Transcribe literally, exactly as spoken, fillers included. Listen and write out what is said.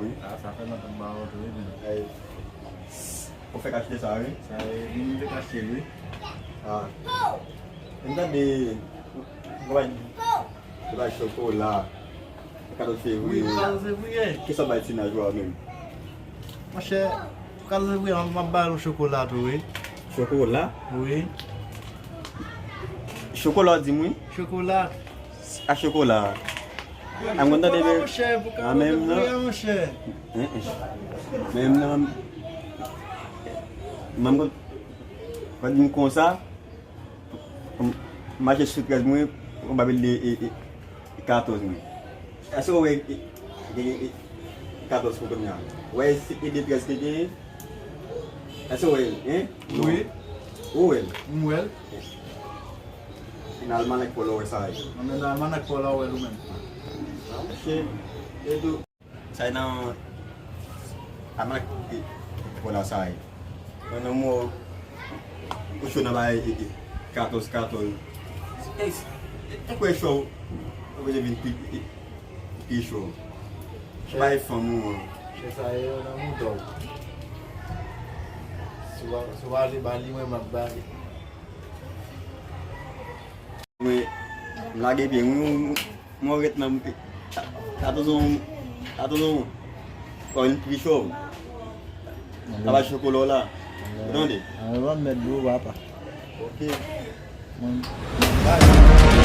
Wi. Ah, sa fè lontan m pa wè w tou, wi, men. Ay. Ou fèk achte sa, wi? Sa, e, mwen m fèk achte l, wi. Ah. M tande, ou bay, ou bay chokola. Katòz fevriye. Wi, pou katòz fevriye. Kisa w bay ti naj ou a menm? Monchè, pou katòz fevriye, m ap ba l yon chokola tou, wi. Chokola? Wi. Chokola, w di m, wi? Chokola. A chokola. A, m konn tande, men. Chokola, monchè, pou katòz fevriye, monchè. Menm nan, m konn, w di m konsa, m mache sou trèz mwen, m pa vle, e, e, katòz mwen. Èske w wè, e, e, e, katòz pou kounye a? W wè, e, e de trèz te genyen? Èske w wè l, en? Wi. Ou wè l? M wè l. Nan almanak pa w la w wè sa ye. Nan almanak pa w la w wè l ou menm. Monchè, e tou. Sa e nan almanak, e, pa w la sa ye. Nan, nan mo, ou cho nan bay, e, e, katòz, katòz. E, e, e kwè cho, ou vle vin pi, e, pi cho. Bay fanm ou an. Chè sa e nan mouton. Si w, si w ale ba li, mwen m ap ba li. Mwen, m lage pye, mwen, mwen, mwen ret nan, atozon, atozon, kò yon pi cho. Aba chokola w la. Ou tande? Ann, ban m mèt dlo, papa. Ok. Mwen, mwen,